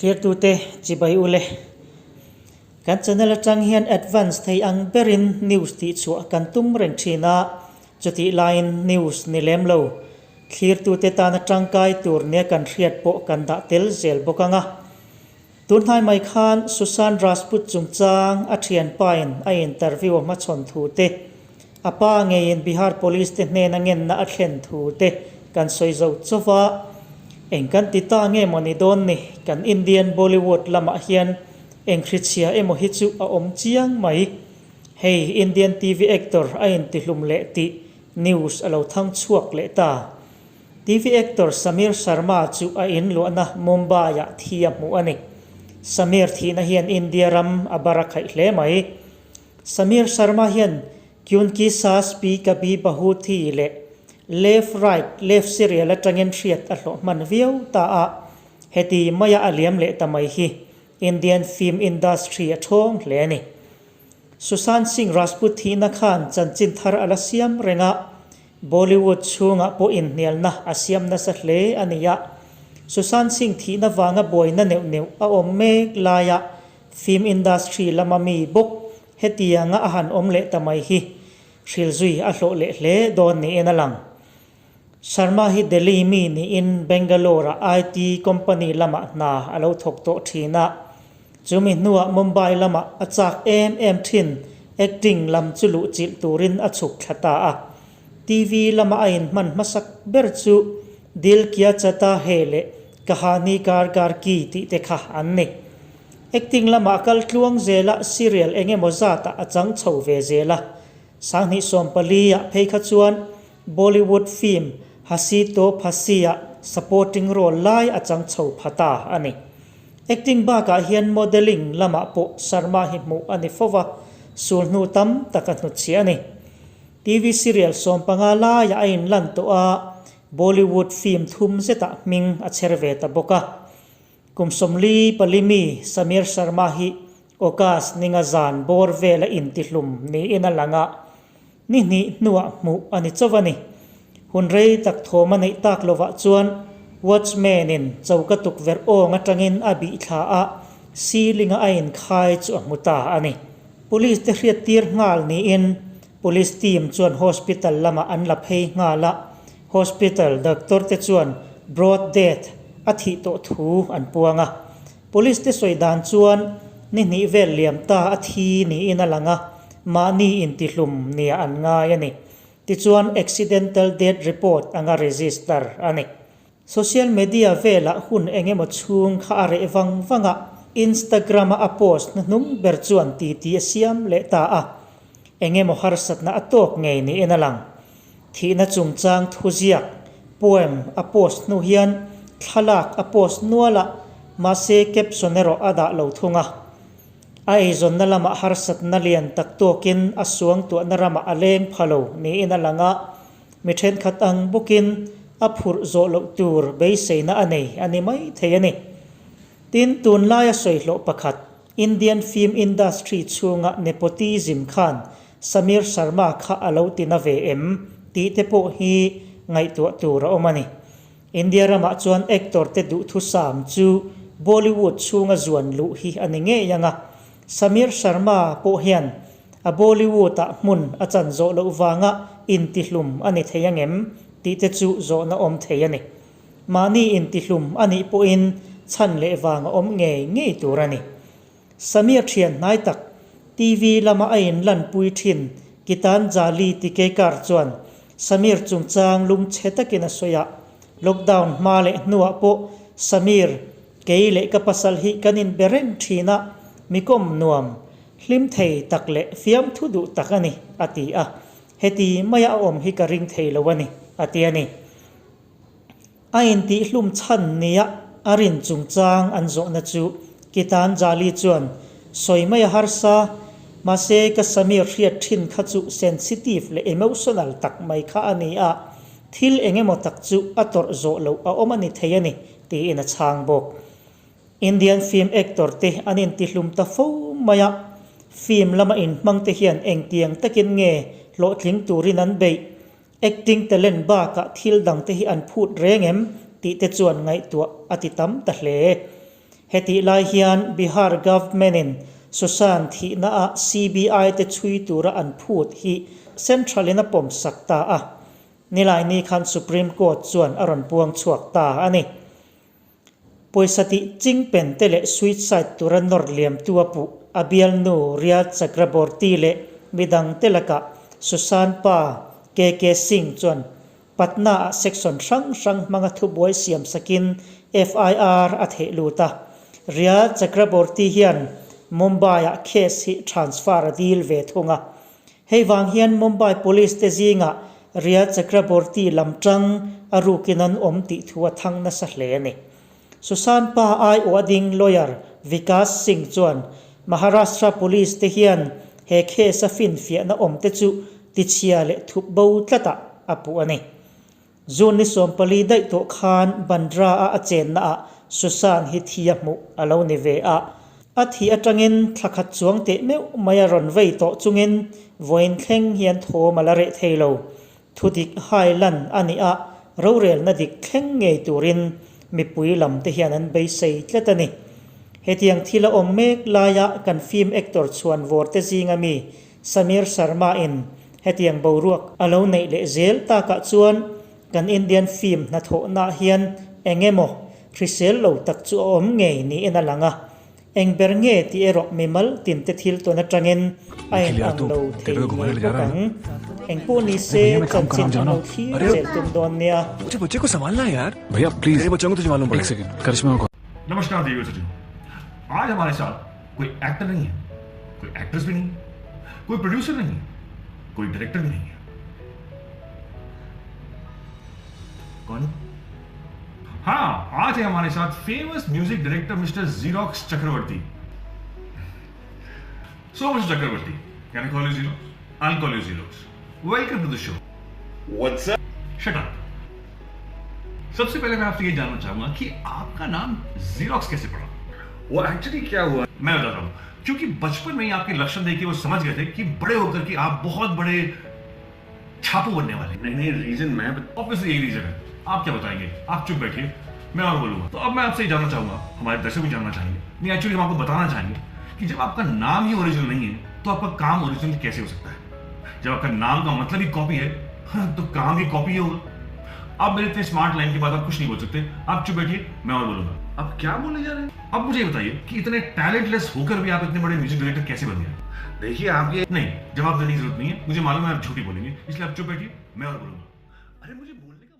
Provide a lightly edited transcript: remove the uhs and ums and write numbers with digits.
Thirtute chibai ule. Kan channel atang hian advance thei ang berin news tihchhuah kan tum reng thin a, chutih laiin news ni lem lo. Thlirtute tana tangkai tur nia kan hriat pawh kan dah tel zel bawk ang a. Tunhnai mai khan Susan Rajput chungchang a thianpain a interview a hmachhawn thu te, a pa ngeiin Bihar Police te hnena ngenna a thlen thu te kan sawi zo chauh a. Eng kan ti ta nge maw ni dawn ni, kan Indian Bollywood lamah hian eng hrichhia emaw hi chu a awm chiang mai. Hei Indian TV actor a intihlum leh tih news a lo thang chhuak leh ta. TV actor Sameer Sharma chu a in luahna Mumbai-ah thi a hmuh a ni. Sameer thihna hian India ram a bar a khaih hle mai. Sameer Sharma hian Kyunki Saas Bhi Kabhi Bahu Thi leh Left Right Left serial atangin hriat a hlawh hman viau ta a, heti maia a liam leh ta mai hi Indian film industry a thawng hle a ni. Sushant Singh Rajput thihna khan chanchin thar a la siam reng a, Bollywood chhungah pawh inhnialna a siam nasa hle a ni a. Sushant Singh thihna vanga buaina neuh neuh a awm mek laia film industry lama mi bawk hetianga a han awm leh ta mai hi hrilzui a hlawh leh hle dawn niin a lang. Sharma hi Delhi mi niin Bangalore-a IT company lamah hna a lo thawk tawh thin a. Chumi hnuah Mumbai lamah a chak em em thin acting lam chu luhchilh turin a chhuk thla ta a. TV lama a inhman hmasak ber chu Dil Kya Chata Hai leh Kahani Ghar Ghar Ki tih te kha an ni. Acting lamah a kal tluang zela serial eng emaw zatah a chang chho ve zel a. 2014 ah phei kha chuan Bollywood film Hasi To Phasi-ah supporting role lai a chang chho pha ta a ni. Acting bakah hian modelling lamah pawh Sharma hi hmuh a ni fo va, sulhnu tam tak a hnutchhiah a ni. TV serial 15 laiah a inlan tawh a, Bollywood film thum zetah hming a chher ve ta bawk a. Kum 44 mi Sameer Sharma hi August ninga zan bawr vela intihlum niin a lang a, ni hnih hnuah hmuh a ni chauh a ni. Hun rei tak thawm a neih tak lovah chuan watchman-in choka tukverh awng atangin a bih thla a, ceiling-a a inkhai chu a hmu ta a ni. Police te hriattir nghal niin police team chuan hospital lamah an la phei nghal a, hospital doctor te chuan broad death a thih tawh thu an puang a. Police te sawi dan chuan ni hnih vel liam ta a thi niin a lang a, mahni intihlum nia an ngai a ni. Tichuan accidental death report anga register a ni. Social media velah hun eng emaw chhung kha a reh vang vang a, Instagram-a a post hnuhnung ber chuan titi a siam leh ta a, eng emaw harsatna a tawk ngei niin a lang. Thihna chungchang thuziak, poem, a post hnu hian thlalak a post nual a, mahse caption erawh a dah lo thung a. A eizawnna lamah harsatna lian tak tawkin a suangtuahna ramah a leng pha lo niin a lang a, mi thenkhat ang bawkin a phurh zawh loh tur beiseina a nei a ni mai thei a ni. Tin, tunlaia sawihlawh pakhat, Indian film industry chhunga nepotism khan Sameer Sharma kha a lo ti na ve em tih te pawh hi ngaihtuah tur a awm a ni. India ramah chuan actor te duhthusam chu Bollywood chhunga zuan luh hi a ni ngei ang a, Sameer Sharma pawh hian a Bollywood ah hmun a chan zawh loh vanga intihlum a ni thei ang em tih te chu zawhna awm thei a ni. Mahni intihlum a nih pawhin chhan leh vang a awm ngei ngei tur a ni. Samir thian hnai tak, TV lama a inlanpui thin Gitanjali Tikekar chuan Samir chungchang lungchhe takin a sawi a, Lockdown hma leh hnuah pawh Samir, kei leh ka pasal hi kan inbe reng thin a, mi kawm nuam, hlim thei tak leh fiamthu duh tak a ni, a ti a. Heti maia a awm hi ka ring thei lo a ni, a ti a ni. A intihhlum chhan nia a rin chungchang an zawhna chu Gitanjali chuan sawi mai a harsa, mahse ka Sameer hriat thin kha chu sensitive leh emotional tak mai kha a ni a, thil eng emaw tak chu a tawrh zawh loh a awm a ni thei a ni, tiin a chhang bawk. Indian film actor te an intihlum ta fo mai a, film lama inhmang te hian engtiang takin nge hlawhtling turin an beih? Acting talent bakah thil dang te hi an phut reng em tih te chuan ngaihtuah a ti tam ta hle. Hetih lai hian Bihar government-in Sushant thihnaah CBI te chhui tura an phut hi Central-in a pawmsak ta a. Nilaini khan Supreme Court chuan a rawn puang chhuak ta a ni. Pawisa tih ching pen te leh suicide tura nawr liamtu a puh a bialnu Rhea Chakraborty leh midang te lakah Sushant pa KK Singh chuan Patna-ah section hrang hrang hmanga thubuai siam sakin FIR a theih lut a. Rhea Chakraborty hian Mumbai-ah case hi transfer a dil ve thung a. Hei vang hian Mumbai Police te zingah Rhea Chakraborty lam tang a rukin an awm tih thu a thang nasa hle a ni. Sushant pa aiawh a ding lawyer Vikas Singh chuan Maharashtra Police te hian he case a finfiahna awm te chu tichhia leh thup bo tlatah a puh a ni. June ni 14 daih tawh khan Bandra-a a chennaah Sushant hi thi a hmuh a lo ni ve a. A thih atangin thla khat chuang teh meuh mai a rawn vei tawh chungin vawiin thleng hian thawm a la reh thei lo. Thudik hai lan a nih a, rorelna dik thleng ngei turin mipui lam te hian an beisei tlat a ni. Hetiang thil a awm mek laia kan film actor chhuan vawr te zinga mi Sameer Sharma in hetiang boruak a lo neih leh zel takah chuan kan Indian film hnathawhnaah hian eng emaw hrisel lo tak chu a awm ngei niin a lang a. Eng ber nge tih erawh mimal tinte thil tawn atangin a in ang lo thei ngei bawk ang. Eng pawh ni se chanchin an lo thlir zel tum dawn nia. Namaskar Devi Sachin. आज हमारे साथ कोई actor नहीं है कोई actress भी नहीं कोई प्रोड्यूसर नहीं है कोई डायरेक्टर भी नहीं है कौन है हाँ आज है हमारे साथ famous music director mister Xerox Chakraborty so mister Chakraborty can I call you Xerox I call you Xerox welcome to the show What's up? Shut up सबसे पहले मैं आपसे ये जानना चाहूंगा कि आपका नाम जीरोक्स कैसे पड़ा वो एक्चुअली क्या हुआ मैं बताता हूँ क्योंकि बचपन में ही आपके लक्षण देख के वो समझ गए थे कि बड़े होकर के आप बहुत बड़े छापू बनने वाले हैं। नहीं नहीं रीजन मैं ऑब्वियसली यही रीजन है आप क्या बताएंगे आप चुप बैठिए मैं और बोलूंगा तो अब मैं आपसे ये जानना चाहूंगा हमारे दर्शक भी जानना चाहेंगे नहीं एक्चुअली हम आपको बताना चाहेंगे कि जब आपका नाम ही ओरिजिनल नहीं है तो आपका काम ओरिजिनल कैसे हो सकता है जब आपका नाम का मतलब ही कॉपी है तो काम भी कॉपी ही होगा अब मेरे इतने स्मार्ट लाइन के बाद आप कुछ नहीं बोल सकते आप चुप बैठिए मैं और बोलूंगा आप क्या बोलने जा रहे हैं अब मुझे ये बताइए कि इतने टैलेंटलेस होकर भी आप इतने बड़े म्यूजिक डायरेक्टर कैसे बन गए देखिए आप ये नहीं जवाब देने की जरूरत नहीं है मुझे मालूम है आप झूठी बोलेंगे इसलिए आप चुप बैठिए मैं और बोलूंगा अरे मुझे बोलने का